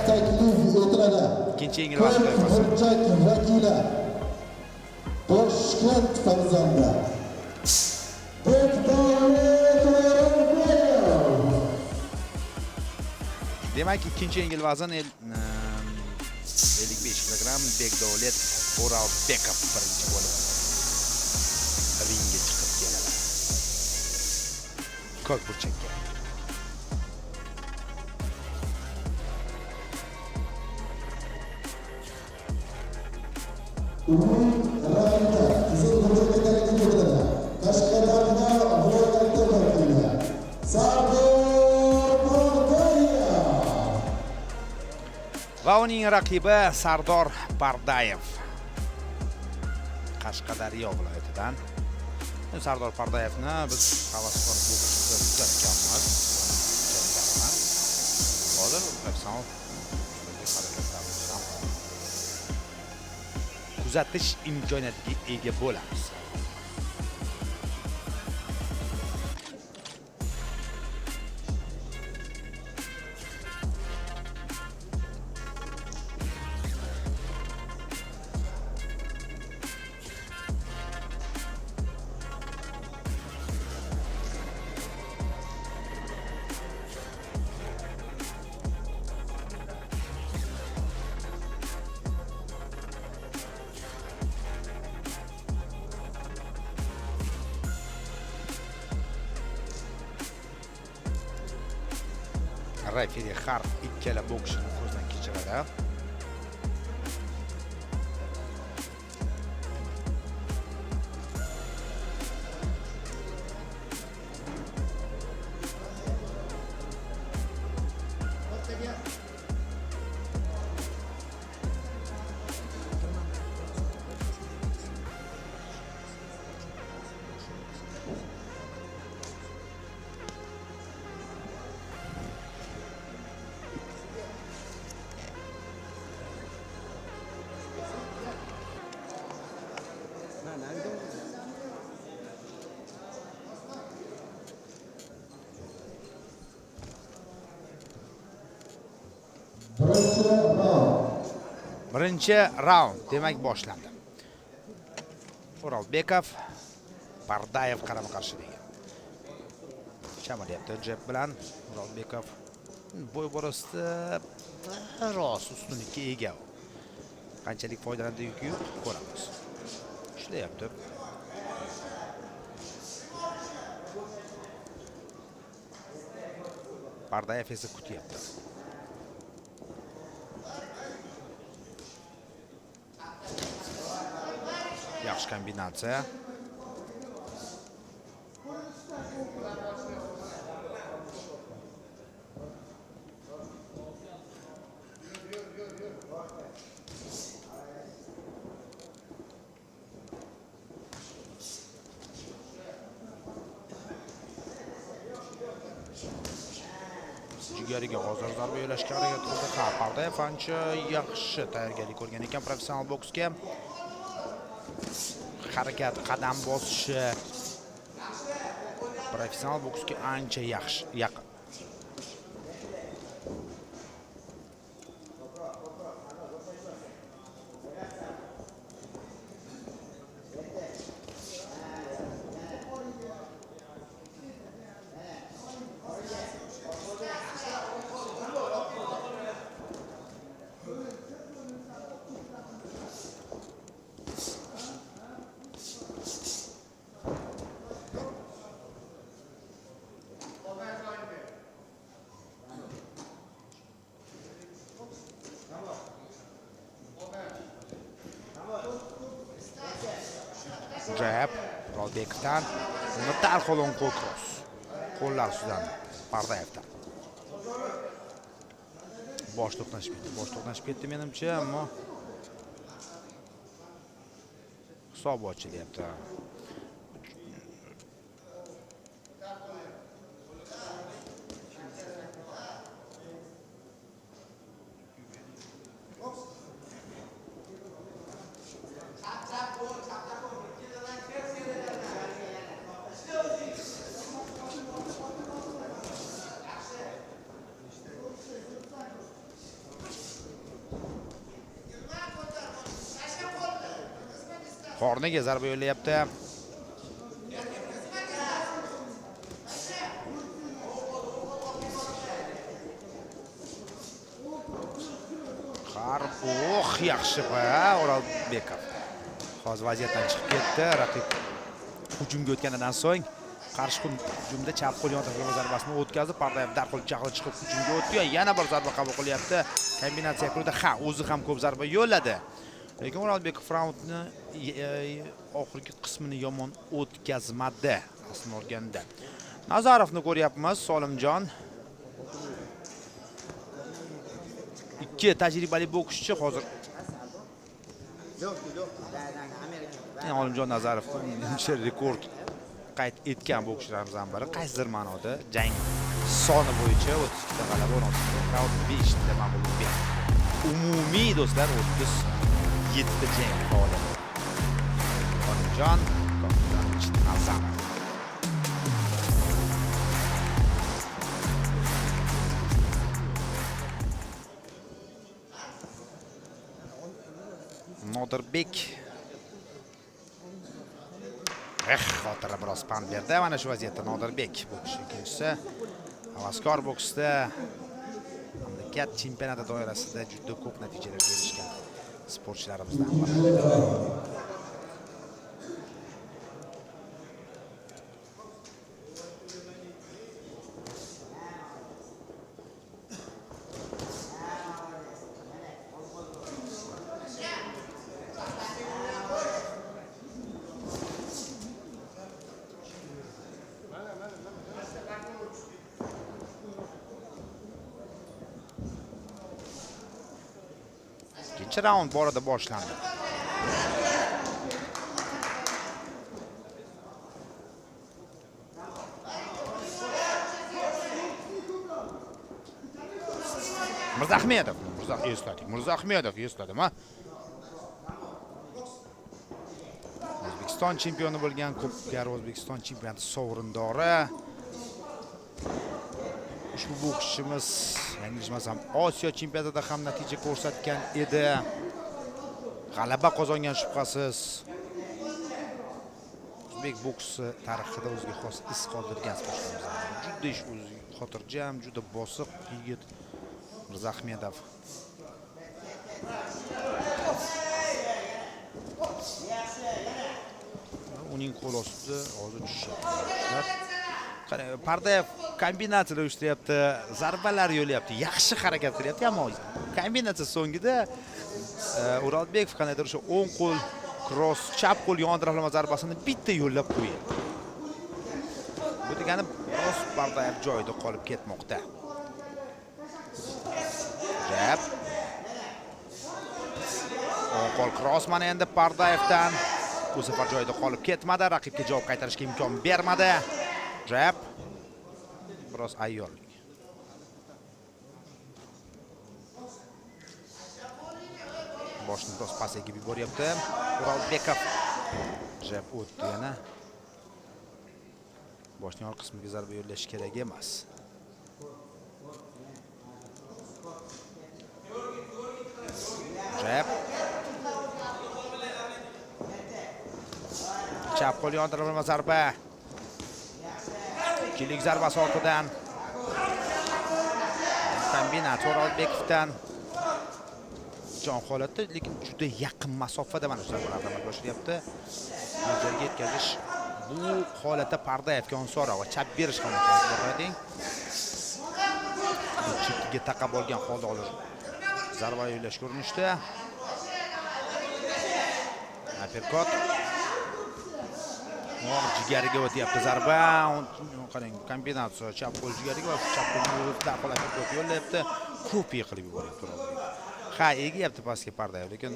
Taklif etiladi. Ikkinchi yengil vazn Ko'k toifasi. burchak vakili, Toshkent farzandi Bekdavlet O'rolboyev. Demak, ikkinchi yengil vazn 55 kilogramm. Bekdavlet O'ralbekov birinchi bo'lib ringga chiqib keladi. Ko'k burchakka. Uning raqibi qizil burchakka taklif etiladi. Qashqadaryo viloyati vakili Sardor Pardayev. Va uning raqibi Sardor Pardayev. Qashqadaryo viloyatidan. Sardor Pardayevni biz havaskor bokschi kuzatganmiz. Hozir professional harakatlarni ham kuzatish imkoniyatiga ega bo'lamiz. Referi har ikkala bokschini ko'zdan kechiradi. Birinchi raund. Birinchi raund demak boshlandi. O'rolbekov Pardayev qarama-qarshiligi. Chamalayapti jeb bilan O'rolbekov. Bo'y borasida biroz ustunlikka ega. Qanchalik foydalanadi yoki yo'q, ko'ramiz. Ishlayapti. Pardayev esa kutyapti. Yaxshi kombinatsiya. Jigariga hozir zarba yo'lashga harakat qildi. Ha, Pardayev ancha yaxshi tayyorgarlik ko'rgan ekan professional boksga. Harakat, qadam bosishi professional boksga ancha yaxshi, yaqin. Jab O'rolbekovdan, uni darhol o'ng qo'l cross. Qo'llar ustidan Pardayevdan. Bosh to'qnashib ketdi, bosh to'qnashib ketdi menimcha, ammo hisob ochilyapti. Qorniga zarba yo'llayapti. Oh, yaxshi O'rolbekov. Hozir vaziyatdan chiqib ketdi. Raqib hujumga o'tganidan so'ng qarshi hujumda chap qo'l yon tarafga zarbasini o'tkazdi. Pardayev darhol jahli chiqib hujumga o'tdi. Yana bir zarba qabul qilyapti. Kombinatsiya yakunida ha, o'zi ham ko'p zarba yo'lladi. Lekin O'rolbekov raundni oxirgi qismini yomon o'tkazmadi aslini olganda. Nazarovni ko'ryapmiz, Solimjon. Ikki tajribali bokschi hozir. Olimjon Nazarov rekord qayd etgan bokschilarimizdan biri. Qaysidir ma'noda jang soni bo'yicha 32 ta g'alaba, 16 ta nokaut, 5 ta mag'lubiyat. Umumiy do'stlar 37 ta jang faoliyati. Olimjon Nazarov. Nodirbek xotira biroz pand berdi. Mana shu vaziyatda Nodirbek boks ikkinchisi. Havaskor boksda mamlakat chempionati doirasida juda ko'p natijalarga erishgan sportchilarimizdan biri. Ikkinchi raund bu arada boshlandi. Mirzaahmedov, Mirzaahmedov esladim, ha. O'zbekiston chempioni bo'lgan, ko'p karra O'zbekiston chempionati sovrindori. Ushbu bokschimiz yanglishmasam Osiyo chempionatida ham natija ko'rsatgan edi. G'alaba qozongan shubhasiz. O'zbek boksi tarixida o'ziga xos iz qoldirgan sportchilarimizdan biri. Juda ish o'zi xotirjam, juda bosiq yigit Mirzaahmedov. Uning qo'l ostida hozir tushyapti. Qarang, Pardayev kombinatsiyalar uyushtiryapti, zarbalar yo'llayapti, yaxshi harakat qilyapti, ammo kombinatsiya so'ngida O'rolbekov qandaydir o'sha o'ng qo'l cross, chap qo'l yon taraflama zarbasini bitta yo'llab qo'yadi. Bu degani biroz Pardayev joyida qolib ketmoqda. Jab. O'ng qo'l cross mana endi Pardayevdan. Bu safar joyida qolib ketmadi, raqibga javob qaytarishga imkon bermadi. Jab. Biroz ayyorlik. Boshni biroz pastga yuboryapti. O'rolbekov jab o'tdi yana. Boshning orqa qismiga zarba yo'llash kerak emas. Jab. Chap qo'l yon taraflama zarba. Ikkilik zarbasi ortidan. Kombinatsiya O'rolbekovdan. Jon holatda, lekin juda yaqin masofada mana shu zarbalarni amalga oshiryapti. Mo'ljalga yetkazish bu holatda Pardayevga osonroq va chap berish ham oson. Chekkiga taqab olgan holda hozir zarba yo'llash ko'rinishda. Uppercut. Jigariga o'tyapti zarba. Qarang, kombinatsiya chap qo'l jigariga va chap qo'lni darhol uppercut yo'llayapti. Ko'p yiqilib yuboryapti. Ha, egyapti pastga Pardayev, lekin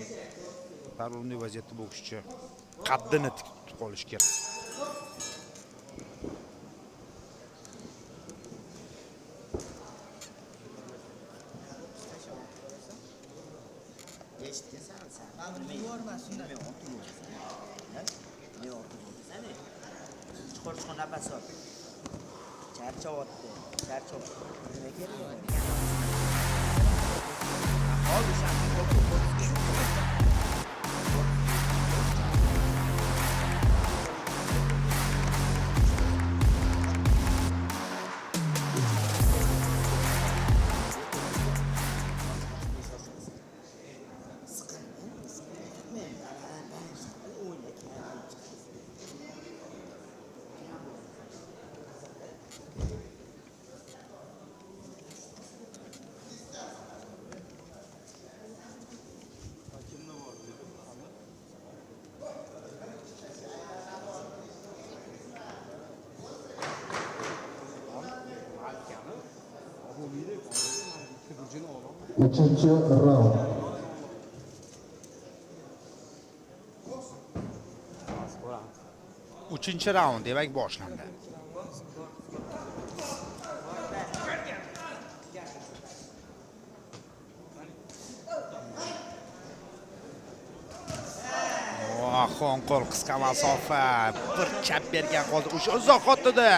baribir bunday vaziyatda bokschi qaddini tik tutib qolish kerak. Chuqur nafas ol. Charchavotdi, charchavotdi. Nima kerak? Hozir Uchinchi raund. Hozir ko'ramiz. Uchinchi raund demak boshlandi. Oh, o'ng qo'l qisqa masofa, bir chap bergan holda o'sha uzoq otdi.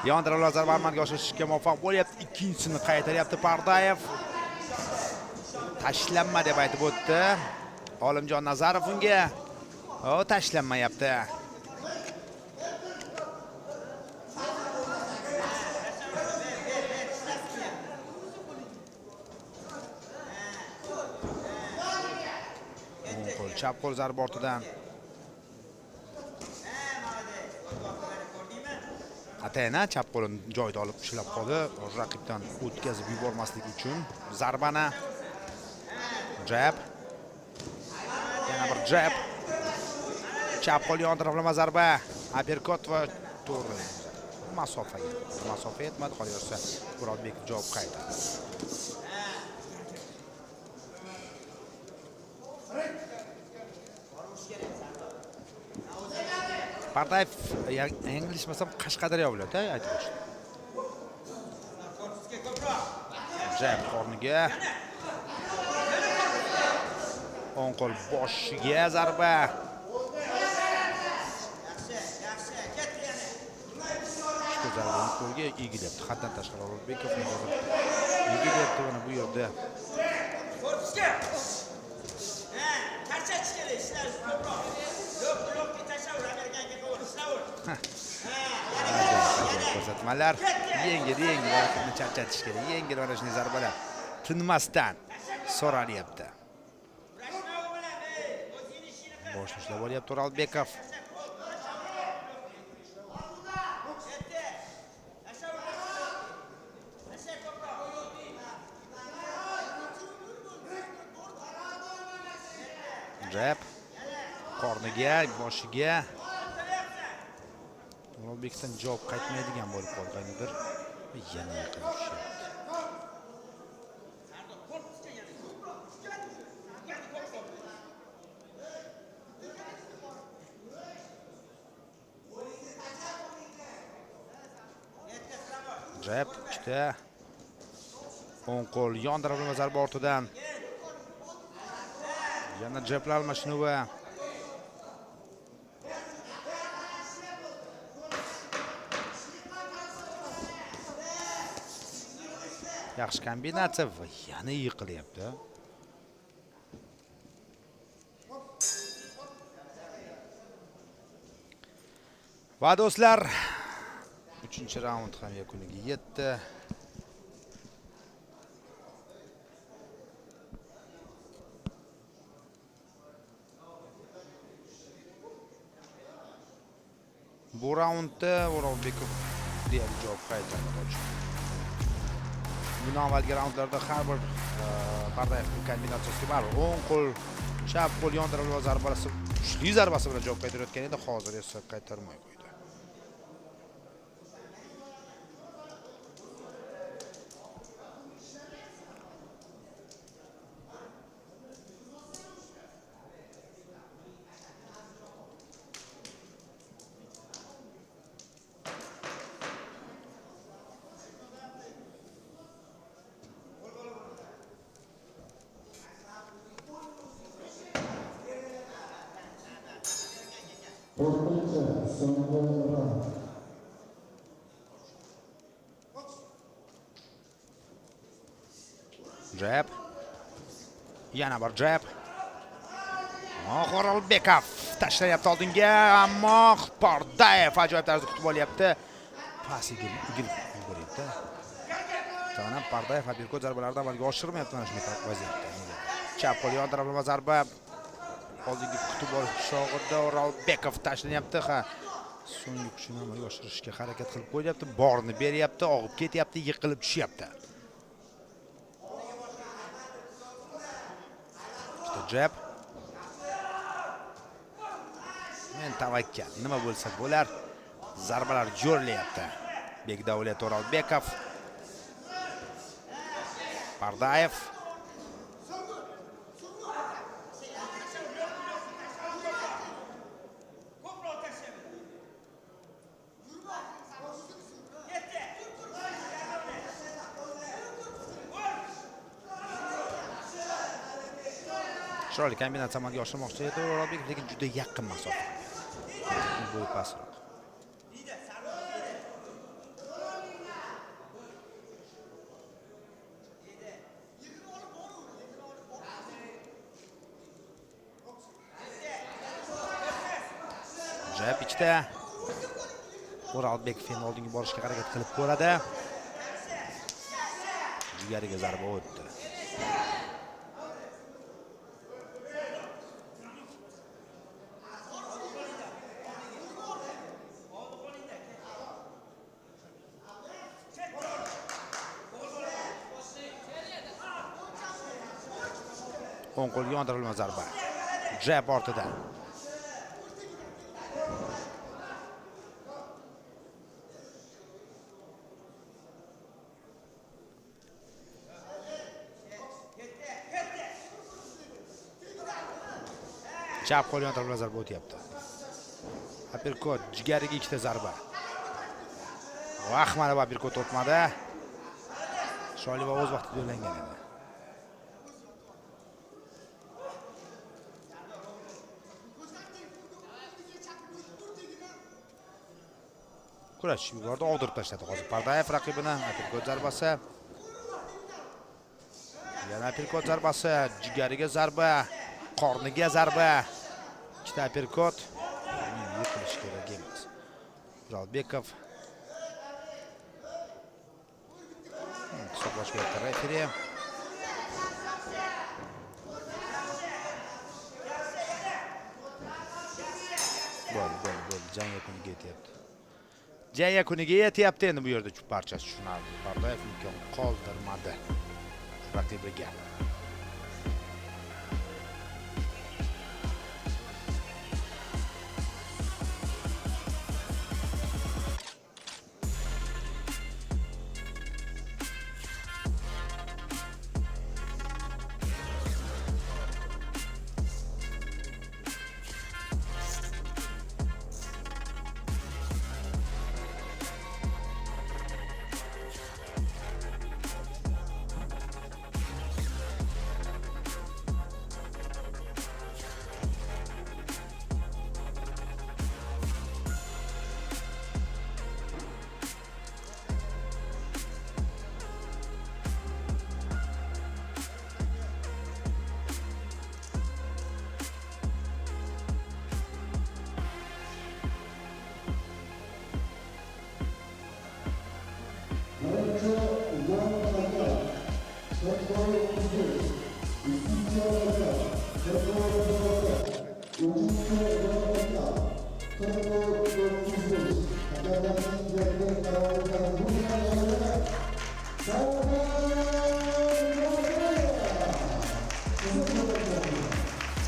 Yon taraflar zarba amalga oshirishga muvaffaq bo'lyapti. Ikkinchisini qaytaryapti Pardayev. Tashlanma deb aytib o'tdi. Olimjon Nazarov unga. O, tashlanmayapti. O'ng qo'l, chap qo'l zarba ortidan. Atayna chap qo'lini joyida olib ushlab qoldi, raqibdan o'tkazib yubormaslik uchun zarbani. Jab. Yana bir jab. Chap qo'l yon taraflama zarba. Uppercut va to'g'ri masofaga. Masofa yetmadi, qolaversa O'rolbekov javob qaytardi. Pardayev yanglishmasam Qashqadaryo viloyati aytib o'tishdi. Jab qorniga. O'ng qo'l boshiga zarba. Uchta zarbani qo'lga egilyapti. Haddan tashqari O'rolbekov hozir egilyapti mana bu yerda. Korpusga. Ha, charchash kerak, ishlash ko'proq. Yo'q, yo'q, tashlavur, Amerikanga qovur, ishlavur. Ko'rsatmalar yengil, yengil raqibni charchatish kerak. Yengil mana shunday zarbalar tinmasdan so'ralyapti. Boshini ushlab olyapti O'rolbekov. Jab qorniga, boshiga. O'rolbekovdan javob qaytmaydigan bo'lib qoldi qayerdir. Yana yiqilib tushyapti. Jab ikkita. O'ng qo'l yon taraflama zarba ortidan. Yana jablar almashinuvi. Yaxshi kombinatsiya va yana yiqilyapti. Va do'stlar, 3-raund ham yakuniga yetdi. Bu raundda O'rolbekov deyarli javob qaytarmadi ochiq. Bundan avvalgi raundlarda har bir Pardayevning kombinatsiyasiga baribir o'ng qo'l, chap qo'l yon taraflama zarbasi, kuchli zarbasi bilan javob qaytarayotgan edi, hozir esa qaytarmay qo'ydi. To'rtinchi so'nggi raund. Jab. Yana bir jab. O'rolbekov tashlayapti oldinga, ammo Pardayev ajoyib tarzda kutib olyapti. Pas egilib yuboryapti. Tana Pardayev uppercut zarbalarni amalga oshirmayapti mana shunday vaziyatda. Chap qo'l yon taraflama zarba. Oldingi kutib olish chog'ida O'rolbekov tashlanyapti. Ha, so'nggi kuchini amalga oshirishga harakat qilib qo'yyapti, borini beryapti, og'ib ketyapti, yiqilib tushyapti. Ikkita jab. Men tavakkal, nima bo'lsa bo'lar. Zarbalar jo'rlayapti. Bekdavlet O'rolbekov. Pardayev. Chiroyli kombinatsiya amalga oshirmoqchi edi O'rolbekov, lekin juda yaqin masofa. Bo'yi pastroq. Jab ikkita. O'rolbekov endi oldinga borishga harakat qilib ko'radi. Jigariga zarba o'tdi. O'ng qo'lga yondirilma zarba. Jab ortidan. Chap qo'l yondirilma zarba o'tyapti. Uppercut jigariga ikkita zarba. Vah, mana bu uppercut o'tmadi. Chiroyli va o'z vaqtida yo'llangan edi. Kurashib yubordi, og'dirib tashladi hozir Pardayev raqibini. Uppercut zarbasi. Yana uppercut zarbasi, jigariga zarba, qorniga zarba. Ikkita uppercut. Yiqilish kerak emas. O'rolbekov hisoblashga referi. Bo'ldi, bo'ldi, bo'ldi. Jang yakuniga yetyapti. Jang yakuniga yetyapti endi bu yerda parchasi tushunarli. Pardayev imkon qoldirmadi raqibiga.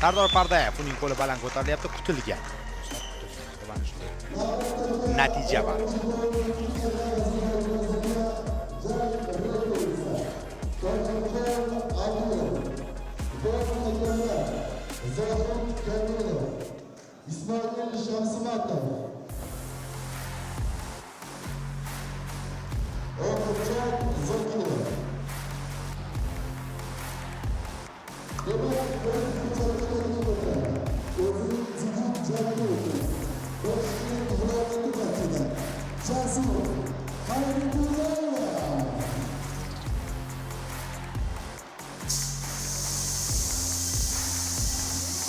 Sardor Pardayev, uning qo'li baland ko'tarilyapti, kutilgan. Mana shunday natija bor. İsmail Şamsımatov. Oğuzhan Zokirov.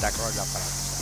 Takrorlab qaramiz.